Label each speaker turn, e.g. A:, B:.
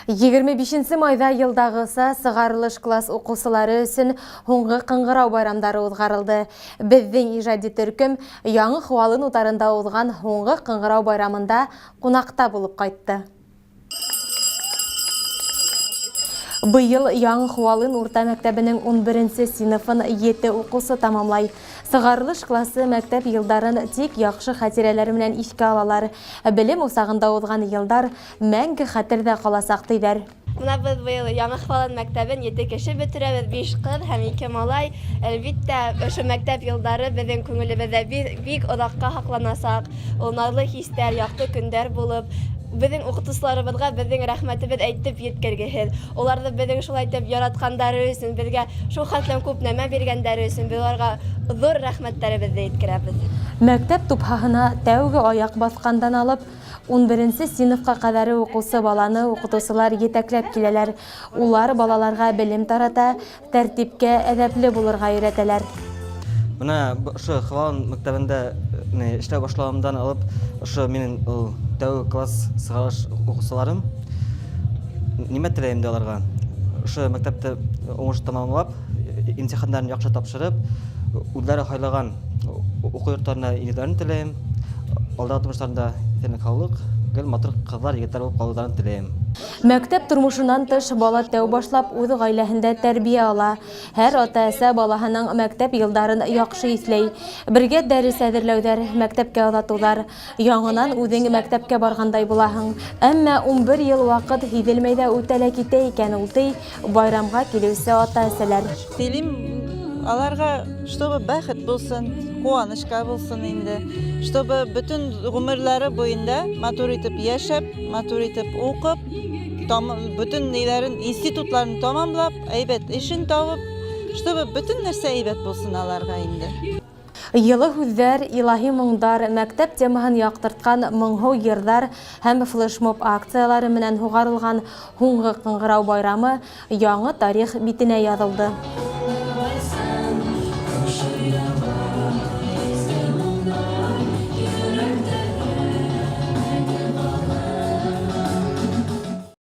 A: 25 майҙа йылдағыса сығарылыш класс уҡыусылары өсөн һуңғы ҡыңғырау байрамдары уҙғарылды. Беҙҙең ижади төркөм Яңы Хыуалын утарында уҙған һуңғы ҡыңғырау байрамында ҡунаҡта булып ҡайтты. Быйыл Яңы Хыуалын урта мәктәбенең 11 синыфын 7 уҡыусы тамамлай. Сығарылыш классы мәктәп йылдарын тик яҡшы хәтирәләр менән иҫкә алалар. Белем усағында уҙған йылдар мәңге хәтерҙә ҡаласаҡ, тиҙәр.
B: Бына беҙ быйыл Яңы Хыуалын мәктәбен 7 кеше бөтөрәбеҙ, 5 ҡыҙ һәм 2 малай. Әлбиттә, ошо мәктәп йылдары беҙҙең күңелебеҙҙә бик оҙаҡҡа һаҡланасаҡ. Ул наҙлы хистәр, яҡты көндәр булып, беҙҙең уҡытыусыларыбыҙға беҙҙең рәхмәтебеҙ әйтеп еткергеһеҙ. Уларҙы беҙҙең шулай итеп яратҡандары өсөн, беҙгә шул хәтлем күп нәмә биргәндәре өсөн беҙ уларға ҙур рәхмәттәребеҙҙе еткерәбеҙ.
A: Мәктәп тупһаһына тәүге аяҡ баҫҡандан алып 11 синыфҡа ҡәҙәре уҡыусы баланы уҡытыусылар етәкләп киләләр. Улар балаларға белем тарата, тәртипкә, әҙәпле булырға өйрәтәләр.
C: Бына ошо Хыуалын мәктәбендә эшләй башлауымдан алып, ошо минең ул тәүге класс сығарылыш уҡыусыларым. Нимә теләйем дә уларға? Ошо мәктәпте уңышлы тамамлап, имтихандарын яҡшы тапшырып, үҙҙәре һайлаған уҡыу йорттарына инеүҙәрен теләйем. Алдағы тормоштарында иҫәнлек, һаулыҡ, гел матур ҡыҙҙар, егеттәр булып ҡалыуҙарын теләйем.
A: Мәктәп тормошонан тыш бала тәү башлап үҙ ғаиләһендә тәрбиә ала. Һәр ата-әсә балаһының мәктәп йылдарын яҡшы иҫләй. Бергә дәрес әҙерләүҙәр, мәктәпкә оҙатыуҙар. Яңынан үҙең мәктәпкә барғандай булаһың. Әммә 11 йыл ваҡыт һиҙелмәй ҙә үтә лә китә икән ул, ти байрамға килеүсе ата-әсәләр.
D: Телим аларға, чтобы бәхет булсын, ҡыуанышҡа булсын инде, чтобы бөтөн ғүмерләре буйында матур итеп йәшәп, матур итеп уҡып, бөтөн ниләрен, институтларын тамамлап, әйбәт эшен табып, чтобы бөтөн нәрсә әйбәт булсын аларға инде.
A: Йылы һүҙҙәр, илаһи моңдар, мәктәп темаһын яҡтыртҡан моңһоу йырҙар һәм флешмоб акциялары менән һуғарылған һуңғы ҡыңғырау байрамы яңы тарих битенә яҙылды.